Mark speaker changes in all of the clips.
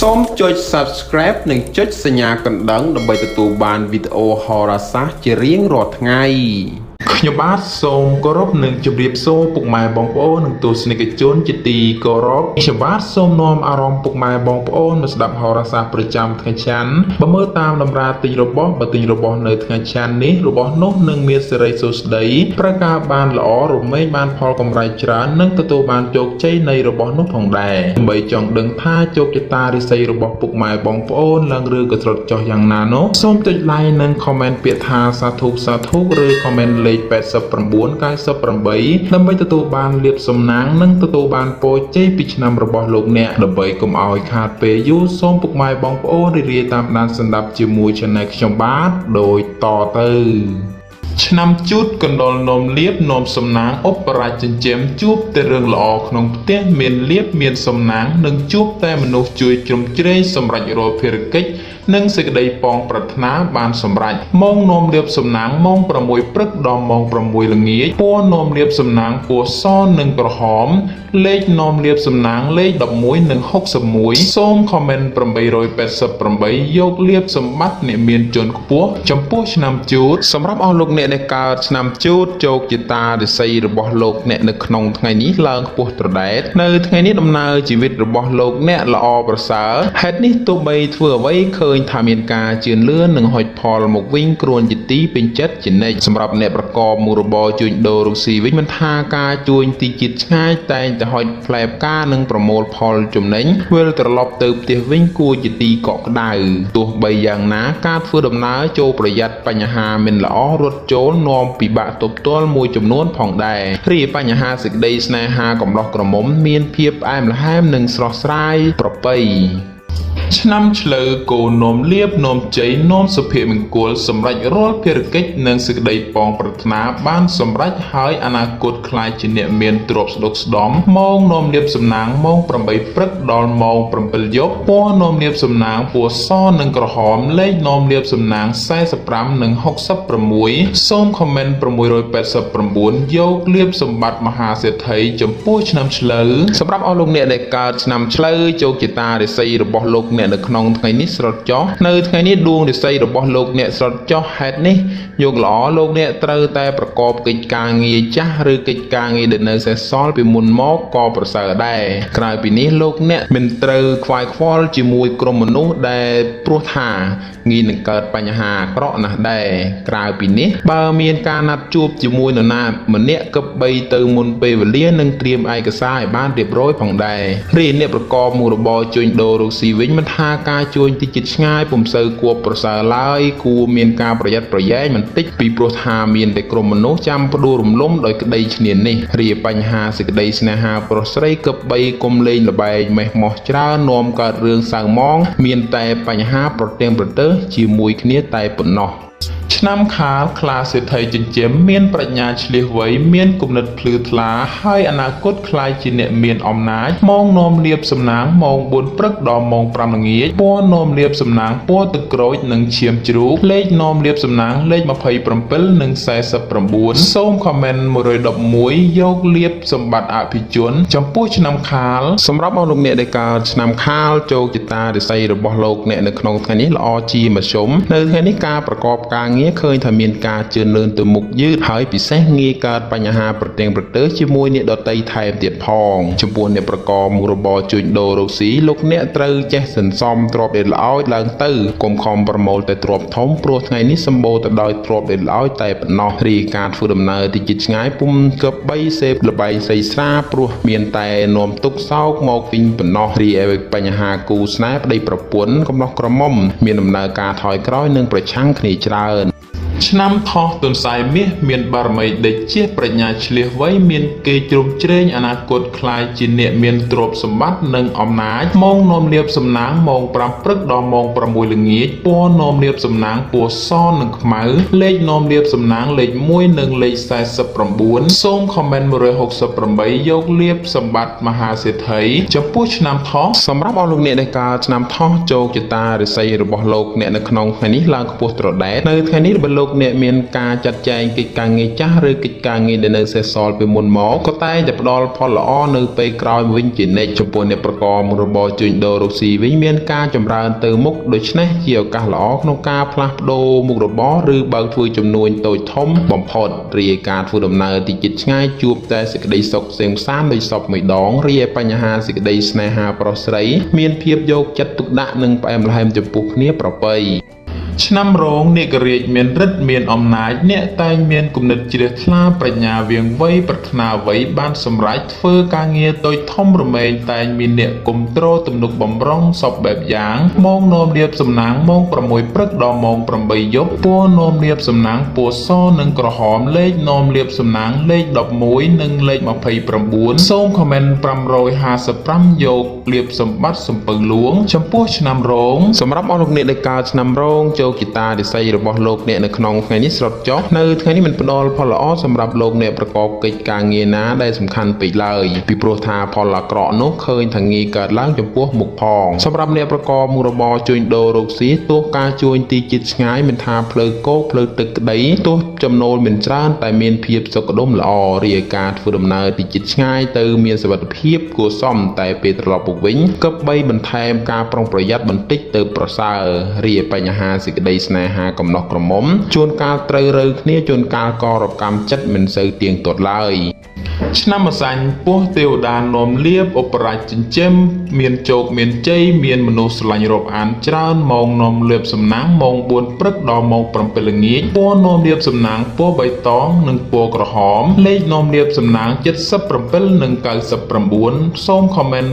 Speaker 1: សូមចុច Subscribe និងចុចសញ្ញាកណ្ដឹងដើម្បីទទួលបានវីដេអូហោរាសាស្ត្រជារៀងរាល់ថ្ងៃ
Speaker 2: ខ្ញុំបាទសូមគោរពនិងជម្រាបសួរពុកម៉ែបងប្អូននិងទស្សនិកជនជាទីគោរពខ្ញុំបាទសូមនាំអារម្មណ៍ពុកម៉ែបងប្អូនមកស្ដាប់ហោរាសាស្ត្រប្រចាំថ្ងៃច័ន្ទបើមើលតាមតម្រាទិញរបស់បើទិញរបស់នៅថ្ងៃច័ន្ទនេះរបស់នោះនឹងមានសិរីសួស្តីប្រការបានល្អរមែងបានផលកម្រៃច្រើននិងទទួលបានជោគជ័យនៃរបស់នោះផងដែរដើម្បីចង់ដឹងថាជោគជតារិស័យរបស់ពុកម៉ែបងប្អូនឡើងឬក៏ស្រុតចុះយ៉ាងណានោះសូមចុច like និង comment ពាក្យថាសាធុសាធុឬ comment លេខ89 98ដើម្បីទទួលបានលាភសំណាងនិងទទួលបានពរជ័យពីឆ្នាំរបស់លោកអ្នកដើម្បីកុំឲ្យខាតពេលយូរសូមពុកម៉ែបងប្អូនរីករាយតាមដានស្ដាប់ជាមួយ Channel ខ្ញុំបាទដូចតទៅ ឆ្នាំជូតកណ្ដុរនំលៀបនាំសំណាងឧបរាជចិញ្ចែមជួបតែរឿងល្អក្នុងផ្ទះមានលៀបមានសំណាងនិងជួបតែមនុស្សជួយជ្រោមជ្រែងសម្រេចរាល់ភារកិច្ចនិងសេចក្តីប៉ងប្រាថ្នាបានសម្រេចម៉ោងនាំលៀបសំណាងម៉ោង6ព្រឹកដល់ម៉ោង6ល្ងាចពណ៌នាំលៀបសំណាងពណ៌សនិងក្រហមលេខនាំលៀបសំណាងលេខ11និង61សូម comment 888យកលៀបសម្បត្តិអ្នកមានជាន់ខ្ពស់ចំពោះឆ្នាំជូត
Speaker 1: សម្រាប់អស់លោកអ្នកដែលកើតឆ្នាំជូតជោគជតារិស័យរបស់លោកអ្នកនៅក្នុងថ្ងៃនេះឡើងខ្ពស់ត្រដែតនៅថ្ងៃនេះដំណើរជីវិតរបស់លោកអ្នកល្អប្រសើរហេតុនេះទោះបីធ្វើអ្វីឃើញថាមានការជឿនលឿននិងហុចផលមកវិញគ្រួនជាទីពេញចិត្តជានិច្ចសម្រាប់អ្នកប្រកបមុខរបរជួញដូររកស៊ីវិញមិនថាការជួញទីជាតិឆ្ងាយតែងតែហុចផ្លែផ្កានិងប្រមូលផលចំណេញវិលត្រឡប់ទៅផ្ទះវិញគួរជាទីកក់ក្ដៅទោះបីយ៉ាងណាការធ្វើដំណើរចូលប្រយ័ត្នបញ្ហាមិនល្អរត់ចូលនាំពិបាកទប់ទល់មួយចំនួនផងដែររីឯបញ្ហាសេចក្តីស្នេហាកំឡោះក្រមុំមានភាពផ្អែមល្ហែមនិងស្រស់ស្រាយប្រពៃ
Speaker 2: ឆ្នាំឆ្លូវគោនាំលៀបនាំជ័យនាំសុភមង្គលសម្រេចរាល់ភារកិច្ចនិងសេចក្តីប៉ងប្រាថ្នាបានសម្រេចហើយអនាគតក្លាយជាអ្នកមានទ្រព្យស្ដុកស្ដំម៉ោងនាំលៀបសំណាងម៉ោង8ព្រឹកដល់ម៉ោង7យប់ពណ៌នាំលៀបសំណាងពណ៌សនិងក្រហមលេខនាំលៀបសំណាង45និង66សូម comment 689យកលៀបសម្បត្តិមហាសេដ្ឋីចំពោះឆ្នាំឆ្លូវ
Speaker 1: សម្រាប់អស់លោកអ្នកដែលកើតឆ្នាំឆ្លូវជោគជតារិស័យរបស់លោកអ្នកនៅក្នុងថ្ងៃនេះស្រត់ចុះនៅថ្ងៃនេះដួងរិស័យរបស់លោកអ្នកស្រត់ចុះហេតុនេះយកល្អលោកអ្នកត្រូវតែប្រកបកិច្ចការងារចាស់ឬកិច្ចការងារដែលនៅសេសសល់ពីមុនមកក៏ប្រសើរដែរក្រៅពីនេះលោកអ្នកមិនត្រូវខ្វាយខ្វល់ជាមួយក្រុមមនុស្សដែលព្រោះថាងាយនឹងកើតបញ្ហាអាក្រក់ណាស់ដែរក្រៅពីនេះបើមានការណាត់ជួបជាមួយនរណាម្នាក់គប្បីទៅមុនពេលវេលានិងត្រៀមឯកសារឲ្យបានរៀបរយផងដែររីឯអ្នកប្រកបមុខរបរជួញដូររកស៊ីវិញមិនថាការជួញទីជិតឆ្ងាយពុំសូវគួរប្រសើរឡើយគួរមានការប្រយ័ត្នប្រយែងបន្តិចពីព្រោះថាមានតែក្រុមមនុស្សចាំផ្ដួលរំលំដោយក្តីឈ្នានីសរីឯបញ្ហាសេចក្តីស្នេហាប្រុសស្រីគប្បីកុំលេងល្បែងមេះមោះច្រើននាំកើតរឿងសៅហ្មងមានតែបញ្ហាប្រទាំងប្រទើសជាមួយគ្នាតែប៉ុណ្ណោះ
Speaker 2: ឆ្នាំខាលខ្លាសេដ្ឋីចិញ្ចឹមមានប្រាជ្ញាឆ្លៀសវៃមានគំនិតភ្លឺថ្លាហើយអនាគតក្លាយជាអ្នកមានអំណាចម៉ោងនាំលៀបសំណាងម៉ោង4ព្រឹកដល់ម៉ោង5ល្ងាចពណ៌នាំលៀបសំណាងពណ៌ទឹកក្រូចនិងឈាមជ្រូកលេខនាំលៀបសំណាងលេខ27និង49សូម comment 111យកលៀបសម្បត្តិអភិជនចំពោះឆ្នាំខាល
Speaker 1: សម្រាប់អស់លោកអ្នកដែលកើតឆ្នាំខាលជោគជតារិស័យរបស់លោកអ្នកនៅក្នុងថ្ងៃនេះល្អជាមធ្យមនៅថ្ងៃនេះការប្រកបការងារឃើញថាមានការជឿនលឿនទៅមុខយឺតហើយពិសេសងាយកើតបញ្ហាប្រទាំងប្រទើសជាមួយអ្នកដតីថែមទៀតផងចំពោះអ្នកប្រកបមុខរបរជួញដូររកស៊ីលោកអ្នកត្រូវចេះសន្សំទ្រព្យដែលល្អឡើងទៅកុំខំប្រមូលតែទ្រព្យធំព្រោះថ្ងៃនេះសម្បូរទៅដោយទ្រព្យដែលល្អតែប៉ុណ្ណោះរីការធ្វើដំណើរទីជិតឆ្ងាយពុំគប្បីសេពល្បែងស្រីស្រាព្រោះមានតែនាំទុកសោកមកវិញប៉ុណ្ណោះរីឯបញ្ហាគូស្នេហ៍ប្តីប្រពន្ធកំណោះក្រមុំមានដំណើរការថយក្រោយនិងប្រឆាំងគ្នាច្រើន
Speaker 2: ឆ្នាំថោះទន្សាយមាសមានបារមីដេចជាប្រាជ្ញាឆ្លៀសវៃមានគេជ្រោមជ្រែងអនាគតក្លាយជាអ្នកមានទ្រព្យសម្បត្តិនិងអំណាចម៉ោងនាំលៀបសំណាងម៉ោង5ព្រឹកដល់ម៉ោង6ល្ងាចពណ៌នាំលៀបសំណាងពណ៌សនិងខ្មៅលេខនាំលៀបសំណាងលេខ1និងលេខ49សូម comment 168យកលៀបសម្បត្តិមហាសេដ្ឋីចំពោះឆ្នាំថោះ
Speaker 1: សម្រាប់អស់លោកអ្នកដែលកើតឆ្នាំថោះជោគជតារិស័យរបស់លោកអ្នកនៅក្នុងថ្ងៃនេះឡើងខ្ពស់ត្រដែតនៅថ្ងៃនេះបើលោក លោកអ្នកមានការចាត់ចែងកិច្ចការងារចាស់ឬកិច្ចការងារដែលនៅសេសសល់ពីមុនមកក៏តែងតែផ្ដល់ផលល្អនៅពេលក្រោយវិញជានិច្ចចំពោះអ្នកប្រកបមុខរបរជួញដូររកស៊ីវិញមានការចម្រើនទៅមុខដូច្នេះជាឱកាសល្អក្នុងការផ្លាស់ប្ដូរមុខរបរឬបើកធ្វើជំនួញតូចធំបំផុតរីឯការធ្វើដំណើរទីជិតឆ្ងាយជួបតែសេចក្តីសុខក្សេមក្សាន្តដោយសពមួយដងរីឯបញ្ហាសេចក្តីស្នេហាប្រុសស្រីមានភាពយកចិត្តទុកដាក់និងផ្អែមល្ហែមចំពោះគ្នាប្រពៃ
Speaker 2: ឆ្នាំរោងនាគរាជមានឫទ្ធិមានអំណាចអ្នកតែងមានគំនិតជ្រះថ្លាប្រាជ្ញាវាងវៃប្រាថ្នាអ្វីបានសម្រេចធ្វើការងារតូចធំរមែងតែងមានអ្នកគាំទ្រទំនុកបំរុងសពបែបយ៉ាងម៉ោងនាំលាភសំណាងម៉ោង6ព្រឹកដល់ម៉ោង8យប់ពណ៌នាំលាភសំណាងពណ៌សនិងក្រហមលេខនាំលាភសំណាងលេខ11និងលេខ29សូមខមមិន555យកលាភសម្បត្តិសំពៅលួងចំពោះឆ្នាំរោង
Speaker 1: សម្រាប់អស់លោកអ្នកដែលកើតឆ្នាំរោងជោគជតារិស័យរបស់លោកអ្នកនៅក្នុងថ្ងៃនេះស្រុតចុះនៅថ្ងៃនេះមិនផ្ដល់ផលល្អសម្រាប់លោកអ្នកប្រកបកិច្ចការងារណាដែលសំខាន់ពេកឡើយពីព្រោះថាផលអាក្រក់នោះឃើញថាងាយកើតឡើងចំពោះមុខផងសម្រាប់អ្នកប្រកបមុខរបរជួញដូររកស៊ីទោះការជួញទីជិតឆ្ងាយមិនថាផ្លូវគោកផ្លូវទឹកក្តីទោះចំណូលមិនច្រើនតែមានភាពសុខដុមល្អរីឯការធ្វើដំណើរទីជិតឆ្ងាយទៅមានសុវត្ថិភាពគួរសមតែពេលត្រឡប់មកវិញគប្បីបន្ថែមការប្រុងប្រយ័ត្នបន្តិចទៅប្រសើររីឯបញ្ហាសេចក្តីស្នេហាកំណោះក្រមុំជួនកាលត្រូវរើគ្នាជួនកាលក៏រកម្មចិត្តមិនសូវទៀងទាត់ឡើយ
Speaker 2: ឆ្នាំម្សាញ់ពស់ទេវតានាំលាភឧបរាជចិញ្ចឹមមានជោគមានជ័យមានមនុស្សស្រឡាញ់រាប់អានច្រើនម៉ោងនាំលាភសំណាងម៉ោង4ព្រឹកដល់ម៉ោង7ល្ងាចពណ៌នាំលាភសំណាងពណ៌បៃតងនិងពណ៌ក្រហមលេខនាំលាភសំណាង77និង99សូមខមមិន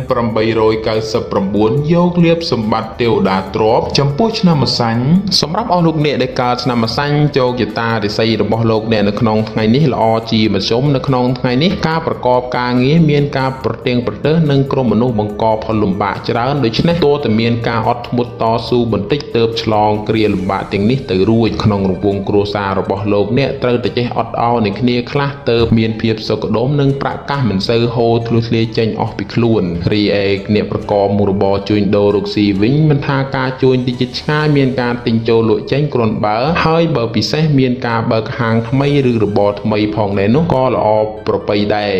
Speaker 2: 899យកលាភសម្បត្តិទេវតាទ្រព្យចំពោះឆ្នាំម្សាញ់
Speaker 1: សម្រាប់អស់លោកអ្នកដែលកើតឆ្នាំម្សាញ់ជោគជតារិស័យរបស់លោកអ្នកនៅក្នុងថ្ងៃនេះល្អជាមធ្យមនៅក្នុងថ្ងៃនេះការប្រកបការងារមានការប្រទៀងប្រទើសនិងក្រុមមនុស្សបង្កផលលំបាកច្រើនដូច្នេះទោះតែមានការអត់ធ្មត់តស៊ូបន្តិចទើបឆ្លងគ្រាលំបាកទាំងនេះទៅរួចក្នុងរង្វង់គ្រួសាររបស់លោកអ្នកត្រូវតែចេះអត់ឱននឹងគ្នាខ្លះទើបមានភាពសុខដុមនិងប្រកាសមិនសូវហូរធ្លុះធ្លាយចេញអស់ពីខ្លួនរីឯអ្នកប្រកបមុខរបរជួញដូររកស៊ីវិញមិនថាការជួញទីជិតឆ្ងាយមានការទិញចូលលក់ចេញគ្រាន់បើហើយបើពិសេសមានការបើកហាងថ្មីឬរបរថ្មីផងដែរនោះក៏ល្អប្រពៃដែរ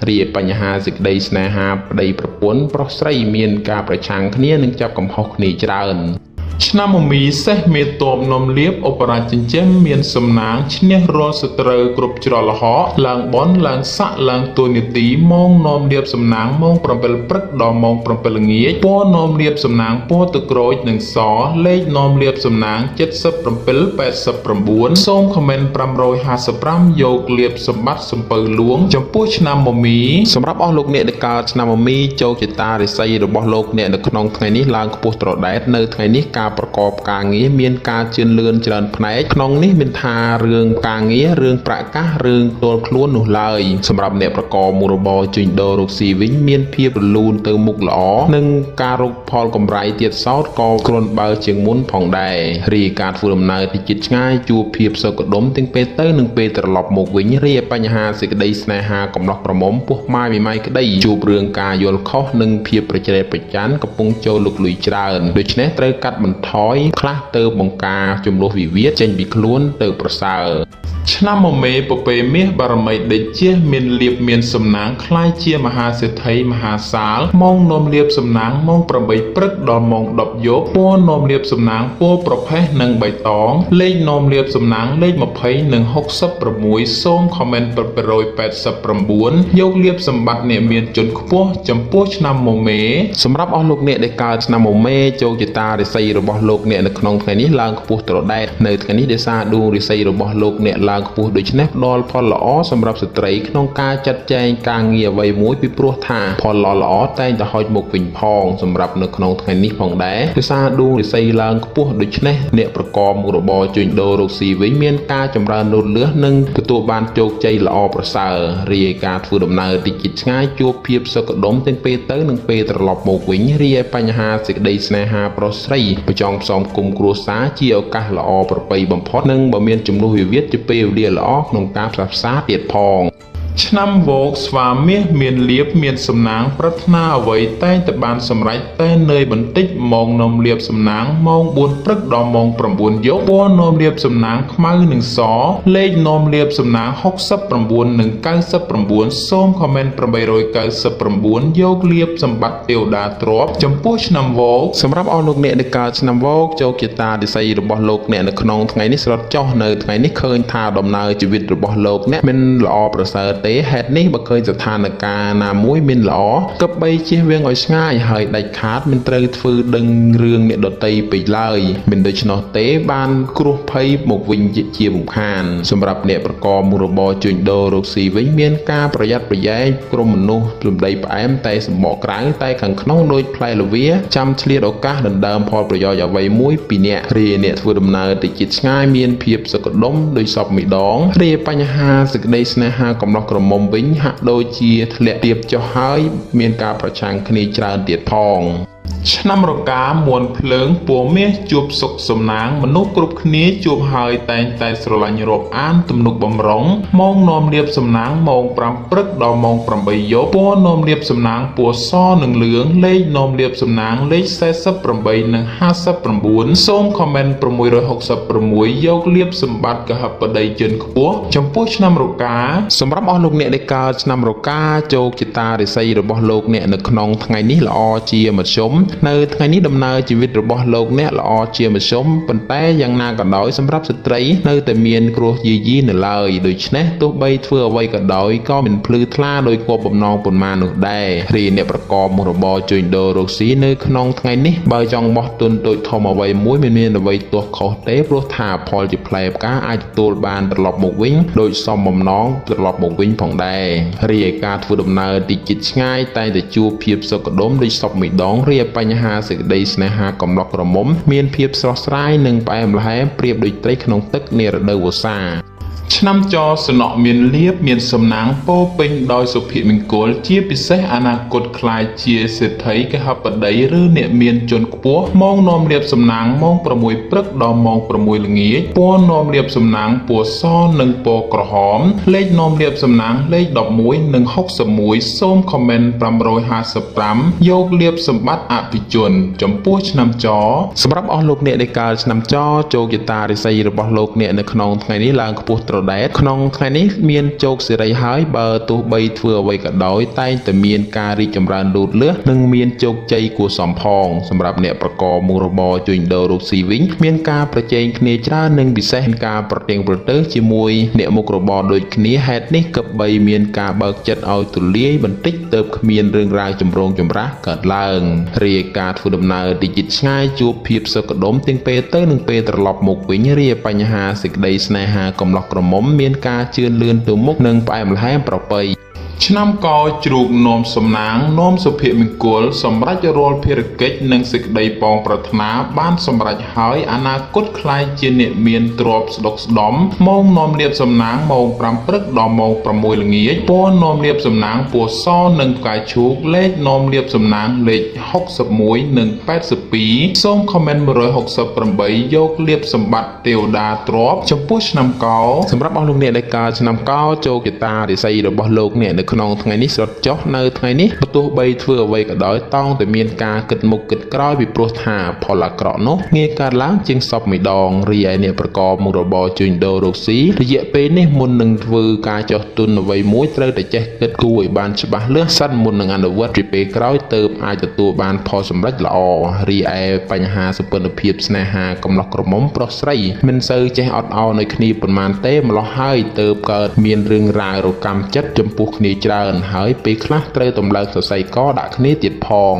Speaker 1: រីឯបញ្ហាសេចក្តីស្នេហាប្តីប្រពន្ធប្រុសស្រីមានការប្រឆាំងគ្នានិងចាប់កំហុសគ្នាច្រើន
Speaker 2: ឆ្នាំមមីសេះមេតបនាំលាភឧបរាជចិញ្ចឹមមានសំណាងឈ្នះរាល់សត្រូវគ្រប់ច្រកល្ហកឡើងបនឡើងស័កឡើងតួនាទីម៉ោងនាំលាភសំណាងម៉ោង7ព្រឹកដល់ម៉ោង7ល្ងាចពណ៌នាំលាភសំណាងពណ៌ទឹកក្រូចនិងសលេខនាំលាភសំណាង77 89សូមខមមិន555យកលាភសម្បត្តិសំពៅលួងចំពោះឆ្នាំមមី
Speaker 1: សម្រាប់អស់លោកអ្នកដែលកើតឆ្នាំមមីជោគជតារិស័យរបស់លោកអ្នកនៅក្នុងថ្ងៃនេះឡើងខ្ពស់ត្រដែតនៅថ្ងៃនេះការប្រកបការងារមានការជឿនលឿនច្រើនផ្នែកក្នុងនេះមិនថារឿងការងាររឿងប្រកាសរឿងផ្ទាល់ខ្លួននោះឡើយសម្រាប់អ្នកប្រកបមុខរបរជួញដូររកស៊ីវិញមានភាពរលូនទៅមុខល្អនិងការរកផលកម្រៃទៀតសោតក៏គ្រាន់បើជាងមុនផងដែររីឯការធ្វើដំណើរទីជិតឆ្ងាយជួបភាពសុខដុមទាំងពេលទៅនិងពេលត្រឡប់មកវិញរីឯបញ្ហាសេចក្តីស្នេហាកំឡោះក្រមុំពោះម៉ាយមីម៉ៃក្តីជួបរឿងការយល់ខុសនិងភាពប្រជ្រែកប្រច័នកំពុងចូលលុកលុយច្រើនដូច្នេះត្រូវកាត់បន្ថយខ្លះទៅបង្ការចំនួនវិវាទចេញពីខ្លួនទៅប្រសើរ
Speaker 2: ឆ្នាំមមេពពែមាសបារមីដេជះមានលាភមានសំណាងក្លាយជាមហាសេដ្ឋីមហាសាលម៉ោងនាំលាភសំណាងម៉ោង8ព្រឹកដល់ម៉ោង10យប់ពណ៌នាំលាភសំណាងពណ៌ប្រផេះនិងបៃតងលេខនាំលាភសំណាងលេខ20និង66សូមខមមិន789យកលាភសម្បត្តិអ្នកមានជនខ្ពស់ចំពោះឆ្នាំមមេ
Speaker 1: សម្រាប់អស់លោកអ្នកដែលកើតឆ្នាំមមេជោគជតារិស័យរបស់លោកអ្នកនៅក្នុងថ្ងៃនេះឡើងខ្ពស់ត្រដែតនៅថ្ងៃនេះដោយសារដួងរិស័យរបស់លោកអ្នកឡើងខ្ពស់ដូច្នេះផ្ដល់ផលល្អសម្រាប់ស្ត្រីក្នុងការចាត់ចែងការងារអ្វីមួយពីព្រោះថាផលល្អៗតែងតែហុចមកវិញផងសម្រាប់នៅក្នុងថ្ងៃនេះផងដែរដោយសារដួងរិស័យឡើងខ្ពស់ដូច្នេះអ្នកប្រកបមុខរបរជួញដូររកស៊ីវិញមានការចម្រើនលូតលាស់និងទទួលបានជោគជ័យល្អប្រសើររីឯការធ្វើដំណើរទីជិតឆ្ងាយជួបភាពសុខដុមទាំងពេលទៅនិងពេលត្រឡប់មកវិញរីឯបញ្ហាសេចក្តីស្នេហាប្រុសស្រីប្រចងផ្សំគុំគ្រួសារជាឱកាសល្អប្រពៃបំផុតនិងបើមានចំនួនវិវាទជាពេលវេលាល្អក្នុងការផ្សះផ្សាទៀតផង
Speaker 2: ឆ្នាំវោកស្វាមាសមានលៀបមានសំណាងប្រាថ្នាអ្វីតែងតែបានសម្រេចតែនឿយបន្តិចម៉ោងនាំលៀបសំណាងម៉ោង4ព្រឹកដល់ម៉ោង9យប់ពណ៌នាំលៀបសំណាងខ្មៅនិងសលេខនាំលៀបសំណាង69និង99សូមខមមិន899យកលៀបសម្បត្តិទេវតាទ្របចំពោះឆ្នាំវោក
Speaker 1: សម្រាប់អស់លោកអ្នកដែលកើតឆ្នាំវោកជោគជតារិស័យរបស់លោកអ្នកនៅក្នុងថ្ងៃនេះស្រត់ចុះនៅថ្ងៃនេះឃើញថាដំណើរជីវិតរបស់លោកអ្នកមិនល្អប្រសើរទេហេតុនេះបើឃើញស្ថានភាពណាមួយមិនល្អគប្បីជៀសវាងឲ្យឆ្ងាយហើយដាច់ខាតមិនត្រូវធ្វើដឹងរឿងអ្នកដទៃពេកឡើយមិនដូច្នោះទេបានគ្រោះភ័យមកវិញជាបំខានសម្រាប់អ្នកប្រកបមុខរបរជួញដូររកស៊ីវិញមានការប្រយ័ត្នប្រយែងក្រុមមនុស្សសម្ដីផ្អែមតែសម្បកក្រៅតែខាងក្នុងដូចផ្លែល្វាចាំឆ្លៀតឱកាសដណ្ដើមផលប្រយោជន៍អ្វីមួយពីអ្នករាអ្នកធ្វើដំណើរទៅជិតឆ្ងាយមានភាពសុខដុមដោយសពមួយដងរាបញ្ហាសេចក្តីស្នេហាកំឡោះក្រមុំវិញហាក់ដូចជាធ្លាក់ទៀបចុះហើយមានការប្រឆាំងគ្នាច្រើនទៀតផង
Speaker 2: ឆ្នាំរកាមួនភ្លើងពណ៌មាសជួបសុខសំណាងមនុស្សគ្រប់គ្នាជួបហើយតែងតែស្រឡាញ់រាប់អានទំនុកបំរុងម៉ោងនាំលៀបសំណាងម៉ោង5ព្រឹកដល់ម៉ោង8យប់ពណ៌នាំលៀបសំណាងពណ៌សនិងលឿងលេខនាំលៀបសំណាងលេខ48និង59សូមខមមិន666យកលៀបសម្បត្តិកហបតីជនខ្ពស់ចំពោះឆ្នាំរកា
Speaker 1: សម្រាប់អស់លោកអ្នកដែលកើតឆ្នាំរកាជោគជតារិស័យរបស់លោកអ្នកនៅក្នុងថ្ងៃនេះល្អជាមធ្យមនៅថ្ងៃនេះដំណើរជីវិតរបស់លោកអ្នកល្អជាមធ្យមប៉ុន្តែយ៉ាងណាក៏ដោយសម្រាប់ស្ត្រីនៅតែមានគ្រោះយាយីនៅឡើយដូច្នេះទោះបីធ្វើអ្វីក៏ដោយក៏មិនភ្លឺថ្លាដោយគោលបំណងប៉ុន្មាននោះដែររីអ្នកប្រកបមុខរបរជួញដូររកស៊ីនៅក្នុងថ្ងៃនេះបើចង់បោះទុនតូចធំអ្វីមួយមិនមានអ្វីទាស់ខុសទេព្រោះថាផលជាផ្លែផ្កាអាចទទួលបានត្រឡប់មកវិញដោយសមបំណងត្រឡប់មកវិញផងដែររីឯការធ្វើដំណើរទីជិតឆ្ងាយតែងតែជួបភាពសុខដុមដូចសពមួយដងរីឯបញ្ហាសេចក្តីស្នេហាកំឡោះក្រមុំមានភាពស្រស់ស្រាយនិងផ្អែមល្ហែមប្រៀបដូចត្រីក្នុងទឹកនារដូវវស្សា
Speaker 2: ឆ្នាំចសំណក់មានលៀបមានសំណាងពោរពេញដោយសុភមង្គលជាពិសេសអនាគតក្លាយជាសេដ្ឋីកហបតីឬអ្នកមានជនខ្ពស់ម៉ោងនាំលៀបសំណាងម៉ោង6ព្រឹកដល់ម៉ោង6ល្ងាចពណ៌នាំលៀបសំណាងពណ៌សនិងពណ៌ក្រហមលេខនាំលៀបសំណាងលេខ11និង61សូមខមមិន555យកលៀបសម្បត្តិអភិជនចំពោះឆ្នាំច
Speaker 1: សម្រាប់អស់លោកអ្នកដែលកើតឆ្នាំចជោគជតារិស័យរបស់លោកអ្នកនៅក្នុងថ្ងៃនេះឡើងខ្ពស់ត្រដែតក្នុងថ្ងៃនេះមានជោគសិរីហើយបើទោះបីធ្វើអ្វីក៏ដោយតែងតែមានការរីកចម្រើនលូតលាស់និងមានជោគជ័យគួរសមផងសម្រាប់អ្នកប្រកបមុខរបរជួញដូររកស៊ីវិញមានការប្រជែងគ្នាច្រើននិងពិសេសការប្រទៀងប្រទើសជាមួយអ្នកមុខរបរដូចគ្នាហេតុនេះគប្បីមានការបើកចិត្តឲ្យទូលាយបន្តិចទើបគ្មានរឿងរ៉ាវចម្រូងចម្រាសកើតឡើងរាយការធ្វើដំណើរទីជិតឆ្ងាយជួបភាពសុខដុមទាំងពេលទៅនិងពេលត្រឡប់មកវិញរាយបញ្ហាសេចក្តីស្នេហាកំឡោះក្រមុំមានការជឿនលឿនទៅមុខនិងផ្អែមល្ហែមប្រពៃ
Speaker 2: ឆ្នាំកជ្រូកនាំសំណាងនាំសុភមង្គលសម្រេចរាល់ភារកិច្ចនិងសេចក្តីប៉ងប្រាថ្នាបានសម្រេចហើយអនាគតក្លាយជាអ្នកមានទ្រព្យស្ដុកស្ដំម៉ោងនាំលៀបសំណាងម៉ោង5ព្រឹកដល់ម៉ោង6ល្ងាចពណ៌នាំលៀបសំណាងពណ៌សនិងផ្កាឈូកលេខនាំលៀបសំណាងលេខ61និង82សូមខមមិន168យកលៀបសម្បត្តិទេវតាទ្រព្យចំពោះឆ្នាំក
Speaker 1: សម្រាប់អស់លោកអ្នកដែលកើតឆ្នាំកជោគជតារិស័យរបស់លោកអ្នកនៅក្នុងថ្ងៃនេះស្រត់ចុះនៅថ្ងៃនេះបើទោះបីធ្វើអ្វីក៏ដោយតោងតែមានការគិតមុខគិតក្រោយពីព្រោះថាផលអាក្រក់នោះងាយកើតឡើងជាងសពមួយដងរីឯអ្នកប្រកបមុខរបរជួញដូររកស៊ីរយៈពេលនេះមុននឹងធ្វើការចោះទុនអ្វីមួយត្រូវតែចេះគិតគូរឲ្យបានច្បាស់លាស់សិនមុននឹងអនុវត្តពីពេលក្រោយទើបអាចទទួលបានផលសម្រេចល្អរីឯបញ្ហាសុពលភាពស្នេហាកំឡោះក្រមុំប្រុសស្រីមិនសូវចេះអត់ឱនឲ្យគ្នាប៉ុន្មានទេម្លោះហើយទើបកើតមានរឿងរ៉ាវរកម្មចិត្តចំពោះគ្នាច្រើនហើយពេលខ្លះត្រូវតម្លើងសរសៃកដាក់គ្នាទៀតផង